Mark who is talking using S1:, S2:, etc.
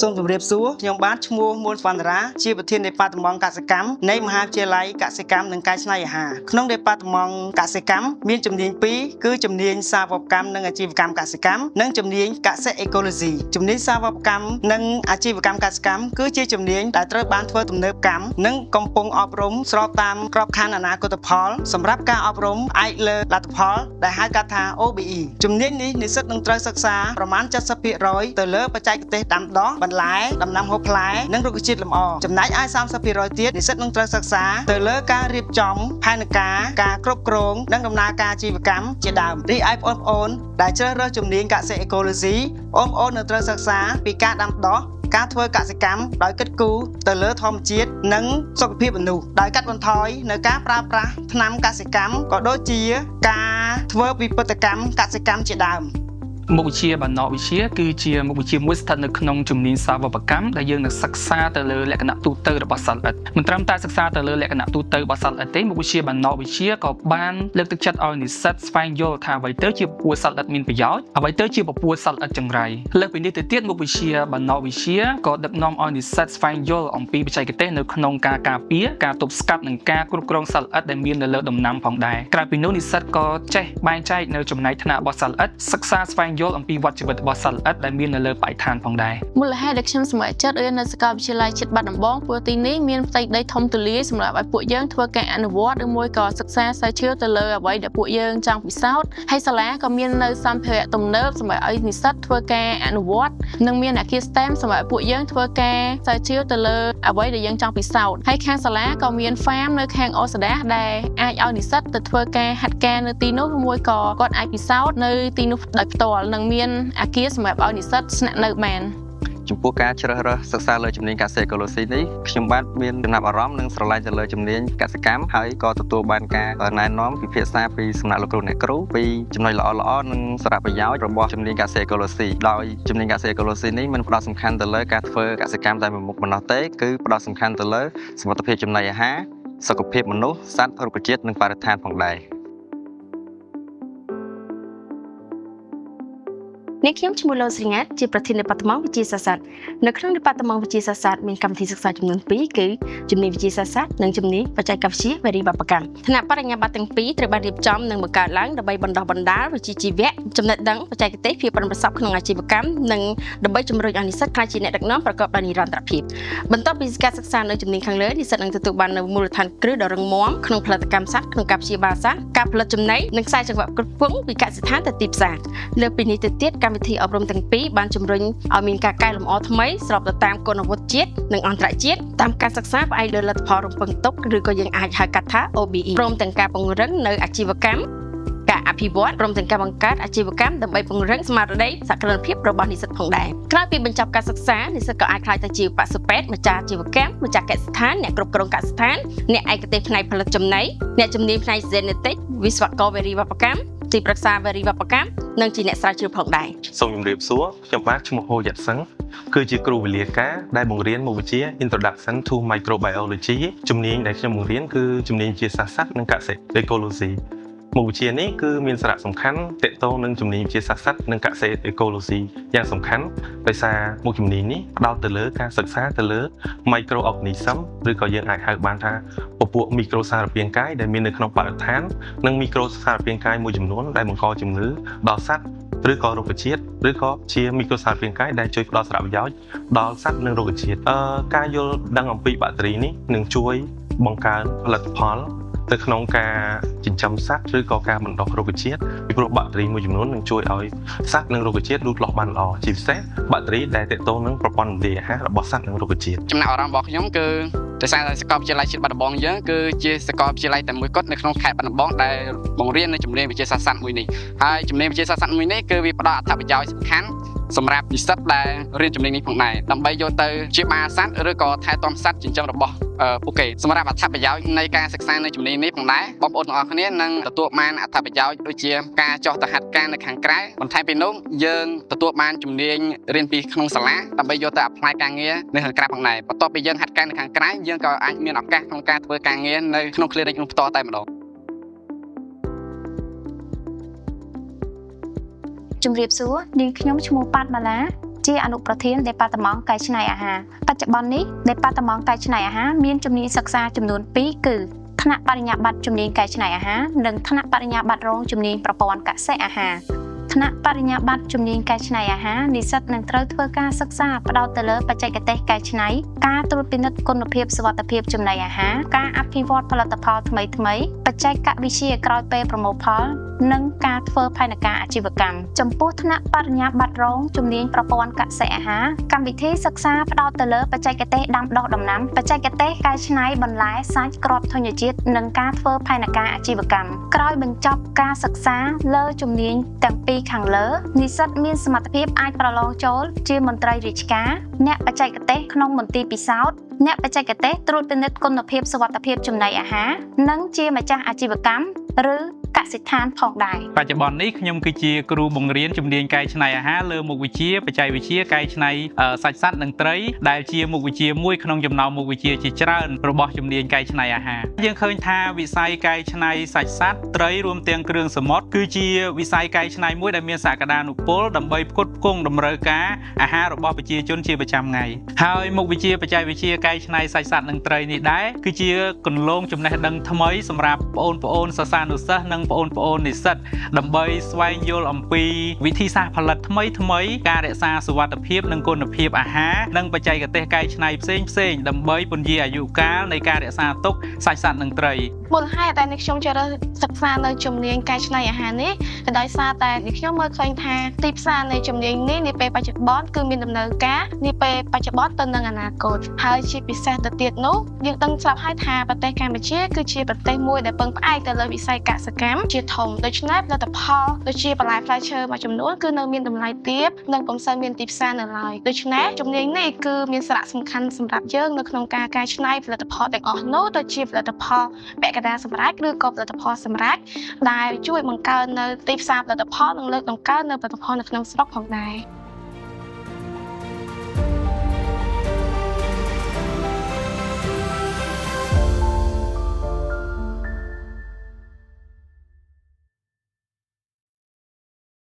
S1: សូមជម្រាបសួរខ្ញុំបាទឈ្មោះមួនសវណ្ណរាជាប្រធានដេប៉ាតឺម៉ង់កសិកម្មនៃមហាវិទ្យាល័យកសិកម្មនិងកែច្នៃអាហារក្នុងដេប៉ាតឺម៉ង់កសិកម្មមានជំនាញពីរគឺជំនាញសាវកម្មនិងអាជីវកម្មកសិកម្មនិងជំនាញកសិអេកូឡូស៊ីជំនាញសាវកម្មនិងអាជីវកម្មកសិកម្មគឺជាជំនាញដែលត្រូវបានធ្វើទំនើបកម្មនិងកំពុងអប់រំស្របតាមក្របខ័ណ្ឌអនាគតផលសម្រាប់ការអប់រំផ្អែកលើលទ្ធផលដែលហៅកាត់ថា OBE ជំនាញនេះនិស្សិតនឹងត្រូវសិក្សាប្រមាណ70%ទៅលើបច្ចេកទេសដាំដុះបន្លែដំណាំហូបផ្លែនិងរុក្ខជាតិលម្អចំណែកឯ30%ទៀតនិស្សិតនឹងត្រូវសិក្សាទៅលើការរៀបចំផែនការការគ្រប់គ្រងនិងដំណើរការអាជីវកម្មជាដើមរីឯបងប្អូនដែលជ្រើសរើសជំនាញកសិអេកូឡូស៊ីបងប្អូននឹងត្រូវសិក្សាពីការដាំដុះការធ្វើកសិកម្មដោយគិតគូរទៅលើធម្មជាតិនិងសុខភាពមនុស្សដោយកាត់បន្ថយនៅការប្រើប្រាស់ថ្នាំកសិកម្មក៏ដូចជាការធ្វើពិពិធកម្មកសិកម្មជាដើម
S2: មុខវិជ្ជាបណ្ណវិជ្ជាគឺជាមុខវិជ្ជាមួយស្ថិតនៅក្នុងជំនាញសាវបកម្មដែលយើងនឹងសិក្សាទៅលើលក្ខណៈទូទៅរបស់សត្វល្អិតមិនត្រឹមតែសិក្សាទៅលើលក្ខណៈទូទៅរបស់សត្វល្អិតទេមុខវិជ្ជាបណ្ណវិជ្ជាក៏បានលើកទឹកចិត្តឲ្យនិស្សិតស្វែងយល់ថាអ្វីទៅជាពពួកសត្វល្អិតមានប្រយោជន៍អ្វីទៅជាពពួកសត្វល្អិតចង្រៃលើសពីនេះទៅទៀតមុខវិជ្ជាបណ្ណវិជ្ជាក៏ដឹកនាំឲ្យនិស្សិតស្វែងយល់អំពីបច្ចេកទេសនៅក្នុងការការពារការទប់ស្កាត់និងការគ្រប់គ្រងសត្វល្អិតដែលមាននៅលើដំណាំផងដែរក្រៅពីនោះនិស្សិតក៏ចេះបែងចែកនៅចំណែកថ្នាក់របស់សត្វល្អិតសិក្សាស្វែងយល់អំពីវដ្តជីវិតរបស់សត្វល្អិតដែលមាននៅលើបរិស្ថានផងដែរ
S3: មូលហេតុដែលខ្ញុំសម្រេចចិត្តរៀននៅសាកលវិទ្យាល័យជាតិបាត់ដំបងព្រោះទីនេះមានផ្ទៃដីធំទូលាយសម្រាប់ឲ្យពួកយើងធ្វើការអនុវត្តឬមួយក៏សិក្សាស្រាវជ្រាវទៅលើអ្វីដែលពួកយើងចង់ពិសោធន៍ហើយសាលាក៏មាននៅសម្ភារៈទំនើបសម្រាប់ឲ្យនិស្សិតធ្វើការអនុវត្តនិងមានអគារ STEM សម្រាប់ឲ្យពួកយើងធ្វើការស្រាវជ្រាវទៅលើអ្វីដែលយើងចង់ពិសោធន៍ហើយខាងសាលាក៏មាន farm នៅខាងអូស្ដាដែលអាចឲ្យនិស្សិតទៅធ្វើការហាត់ការនៅទីនោះឬមួយក៏គាត់អាចពិសោធន៍នៅទីនោះដោយផ្ទាល់និងមានអគារសម្រាប់ឲ្យនិស្សិតស្នាក់នៅបាន
S4: ចំពោះការជ្រើសរើសសិក្សាលើជំនាញកសិអេកូឡូស៊ីនេះខ្ញុំបាទមានចំណាប់អារម្មណ៍និងស្រឡាញ់ទៅលើជំនាញកសិកម្មហើយក៏ទទួលបានការណែនាំពិភាក្សាពីសំណាក់លោកគ្រូអ្នកគ្រូពីចំណុចល្អៗនិងសារៈប្រយោជន៍របស់ជំនាញកសិអេកូឡូស៊ីដោយជំនាញកសិអេកូឡូស៊ីនេះមិនផ្ដោតសំខាន់ទៅលើការធ្វើកសិកម្មតែមួយមុខប៉ុណ្ណោះទេគឺផ្ដោតសំខាន់ទៅលើសុវត្ថិភាពចំណីអាហារសុខភាពមនុស្សសត្វរុក្ខជាតិនិងបរិស្ថានផងដែរ។
S5: នាងខ្ញុំឈ្មោះឡូស្រីងាតជាប្រធានដេប៉ាតឺម៉ង់វិទ្យាសាស្ត្រនៅក្នុងដេប៉ាតឺម៉ង់វិទ្យាសាស្ត្រមានកម្មវិធីសិក្សាចំនួន2គឺជំនាញវិទ្យាសាស្ត្រនិងជំនាញបច្ចេកវិទ្យាវារីវប្បកម្មថ្នាក់បរិញ្ញាបត្រទាំងពីរត្រូវបានរៀបចំនិងបង្កើតឡើងដើម្បីបណ្ដុះបណ្ដាលវិជ្ជាជីវៈចំណេះដឹងបច្ចេកទេសភាពប៉ិនប្រសប់ក្នុងអាជីវកម្មនិងដើម្បីជំរុញឲ្យនិស្សិតក្លាយជាអ្នកដឹកនាំប្រកបដោយនិរន្តរភាពបន្ទាប់ពីការសិក្សានៅជំនាញខាងលើនិស្សិតនឹងទទួលបាននូវមូលដ្ឋានគ្រឹះដ៏រឹងមាំក្នុងផលិតកម្មសត្វក្នុងការព្យាបាលសត្វការផលិតចំណីនិងខ្សែចង្វាក់គ្រប់គ្រងពីកសិដ្ឋានទៅទីផ្សារលើសពីនេះទៅទៀតកម្មវិធីអប់រំទាំងពីរបានជំរុញឲ្យមានការកែលម្អថ្មីស្របទៅតាមគុណវុឌ្ឍជាតិនិងអន្តរជាតិតាមការសិក្សាផ្អែកលើលទ្ធផលរំពឹងទុកឬក៏យើងអាចហៅកាត់ថា OBE ព្រមទាំងការពង្រឹងនៅអាជីវកម្មការអភិវឌ្ឍព្រមទាំងការបង្កើតអាជីវកម្មដើម្បីពង្រឹងស្មារតីសហគ្រិនភាពរបស់និស្សិតផងដែរក្រោយពីបញ្ចប់ការសិក្សានិស្សិតក៏អាចក្លាយទៅជាបសុពេទ្យម្ចាស់អាជីវកម្មម្ចាស់កសិដ្ឋានអ្នកគ្រប់គ្រងកសិដ្ឋានអ្នកឯកទេសផ្នែកផលិតចំណីអ្នកជំនាញផ្នែក Genetic វិស្វករវារីវប្បកម្មទីប្រឹក្សាវារីវប្បកម្មនិងជាអ្នកស្រាវជ្រាវផងដែរ
S6: សូមជម្រាបសួរខ្ញុំបាទឈ្មោះហូយ៉ាត់សឹងគឺជាគ្រូវេលាការដែលបង្រៀនមុខវិជ្ជា Introduction to Microbiology ជំនាញដែលខ្ញុំបង្រៀនគឺជំនាញជាសាស្ត្រសត្វនិងកសិ Ecology មុខវិជ្ជានេះគឺមានសារៈសំខាន់ទាក់ទងនឹងជំនាញវិទ្យាសាស្ត្រសត្វនិងកសិ Ecology យ៉ាងសំខាន់ដោយសារមុខជំនាញនេះផ្ដោតទៅលើការសិក្សាទៅលើ microorganism ឬក៏យើងអាចហៅបានថាពពួកមីក្រូសារពាង្គកាយដែលមាននៅក្នុងបរិស្ថាននិងមីក្រូសារពាង្គកាយមួយចំនួនដែលបង្កជំងឺដល់សត្វឬក៏រុក្ខជាតិឬក៏ជាមីក្រូសារពាង្គកាយដែលជួយផ្ដល់សារៈប្រយោជន៍ដល់សត្វនិងរុក្ខជាតិអឺការយល់ដឹងអំពីបាក់តេរីនេះនឹងជួយបង្កើនផលិតផលទៅក្នុងការចិញ្ចឹមសត្វឬក៏ការបណ្ដុះរុក្ខជាតិពីព្រោះបាក់តេរីមួយចំនួននឹងជួយឲ្យសត្វនិងរុក្ខជាតិលូតលាស់បានល្អជាពិសេសបាក់តេរីដែលទាក់ទងនឹងប្រព័ន្ធរំលាយអាហាររបស់សត្វនិងរុក្ខជាតិ
S7: ចំណាប់អារម្មណ៍របស់ខ្ញុំគឺដោយសារតែសាកលវិទ្យាល័យជាតិបាត់ដំបងយើងគឺជាសាកលវិទ្យាល័យតែមួយគត់នៅក្នុងខេត្តបាត់ដំបងដែលបង្រៀននៅជំនាញវិទ្យាសាស្ត្រសត្វមួយនេះហើយជំនាញវិទ្យាសាស្ត្រសត្វមួយនេះគឺវាផ្ដល់អត្ថប្រយោជន៍សំខាន់សម្រាប់និស្សិតដែលរៀនជំនាញនេះផងដែរដើម្បីយកទៅព្យាបាលសត្វឬក៏ថែទាំសត្វចិញ្ចឹមរបស់ពួកគេសម្រាប់អត្ថប្រយោជន៍នៃការសិក្សានៅជំនាញនេះផងដែរបងប្អូនទាំងអស់គ្នានឹងទទួលបានអត្ថប្រយោជន៍ដូចជាការចុះទៅហាត់ការនៅខាងក្រៅបន្ថែមពីនោះយើងទទួលបានជំនាញរៀនពីក្នុងសាលាដើម្បីយកទៅ apply ការងារនៅខាងក្រៅផងដែរបន្ទាប់ពីយើងហាត់ការនៅខាងក្រៅយើងក៏អាចមានឱកាសក្នុងការធ្វើការងារនៅក្នុង clinic នោះផ្ទាល់តែម្ដង
S8: ជំរាបសួរនាងខ្ញុំឈ្មោះប៉ាត់ម៉ាឡា ជាអនុប្រធានដេប៉ាតឺម៉ង់កែច្នៃអាហារបច្ចុប្បន្ននេះដេប៉ាតឺម៉ង់កែច្នៃអាហារមានជំនាញសិក្សាចំនួន2គឺថ្នាក់បរិញ្ញាបត្រជំនាញកែច្នៃអាហារនិងថ្នាក់បរិញ្ញាបត្ររងជំនាញប្រព័ន្ធកសិអាហារថ្នាក់បរិញ្ញាបត្រជំនាញកែច្នៃអាហារនិស្សិតនឹងត្រូវធ្វើការសិក្សាផ្ដោតទៅលើបច្ចេកទេសកែច្នៃការត្រួតពិនិត្យគុណភាពសុវត្ថិភាពចំណីអាហារការអភិវឌ្ឍផលិតផលថ្មីៗបច្ចេកវិទ្យាក្រោយពេលប្រមូលផល និងការធ្វើផែនការអាជីវកម្មចំពោះថ្នាក់បរិញ្ញាបត្ររងជំនាញប្រព័ន្ធកសិអាហារកម្មវិធីសិក្សាផ្ដោតទៅលើបច្ចេកទេសដាំដុះដំណាំបច្ចេកទេសកែច្នៃបន្លែសាច់គ្រាប់ធញ្ញជាតិនិងការធ្វើផែនការអាជីវកម្មក្រោយបញ្ចប់ការសិក្សាលើជំនាញទាំងពីរខាងលើនិស្សិតមានសមត្ថភាពអាចប្រឡងចូលជាមន្ត្រីរាជការអ្នកបច្ចេកទេសក្នុងមន្ទីរពិសោធន៍អ្នកបច្ចេកទេសត្រួតពិនិត្យគុណភាពសុវត្ថិភាពចំណីអាហារនិងជាម្ចាស់អាជីវកម្មឬកសិដ្ឋានផងដែរ
S9: បច្ចុប្បន្ននេះខ្ញុំគឺជាគ្រូបង្រៀនជំនាញកែច្នៃអាហារលើមុខវិជ្ជាបច្ចេកវិទ្យាកែច្នៃអឺសាច់សត្វនិងត្រីដែលជាមុខវិជ្ជាមួយក្នុងចំណោមមុខវិជ្ជាជាច្រើនរបស់ជំនាញកែច្នៃអាហារយើងឃើញថាវិស័យកែច្នៃសាច់សត្វត្រីរួមទាំងគ្រឿងសមុទ្រគឺជាវិស័យកែច្នៃមួយដែលមានសក្តានុពលដើម្បីផ្គត់ផ្គង់តម្រូវការអាហាររបស់ប្រជាជនជាប្រចាំថ្ងៃហើយមុខវិជ្ជាបច្ចេកវិទ្យាកែច្នៃសាច់សត្វនិងត្រីនេះដែរគឺជាគន្លងចំណេះដឹងថ្មីសម្រាប់បងប្អូនសិស្សានុសិស្សនិងបងប្អូននិស្សិតដើម្បីស្វែងយល់អំពីវិធីសាស្ត្រផលិតថ្មីថ្មីការរក្សាសុវត្ថិភាពនិងគុណភាពអាហារនិងបច្ចេកទេសកែច្នៃផ្សេងផ្សេងៗដើម្បីពន្យារអាយុកាលនៃការរក្សាទុកសាច់សត្វនិងត្រី
S3: មូលហេតុដែលនេះខ្ញុំជ្រើសរើសសិក្សានៅជំនាញកែច្នៃអាហារនេះក៏ដោយសារតែនេះខ្ញុំមើលឃើញថាទីផ្សារនៃជំនាញនេះនាពេលបច្ចុប្បន្នគឺមានដំណើរការនាពេលបច្ចុប្បន្នទៅនឹងអនាគតហើយជាពិសេសទៅទៀតនោះយើងដឹងស្រាប់ហើយថាប្រទេសកម្ពុជាគឺជាប្រទេសមួយដែលពឹងផ្អែកទៅលើវិស័យកសិកម្មជាធំដូច្នេះផលិតផលដូចជាបន្លែផ្លែឈើមួយចំនួនគឺនៅមានតម្លៃទាបនិងពុំសូវមានទីផ្សារនៅឡើយដូច្នេះជំនាញនេះគឺមានសារៈសំខាន់សម្រាប់យើងនៅក្នុងការកែច្នៃផលិតផលទាំងអស់នោះទៅជាផលិតផល ពាក់កណ្ដាលសម្រេចឬក៏ផលិតផលសម្រេចដែលជួយបង្កើននៅទីផ្សារផលិតផលនិងលើកតម្កើងនៅផលិតផលនៅក្នុងស្រុកផងដែរ។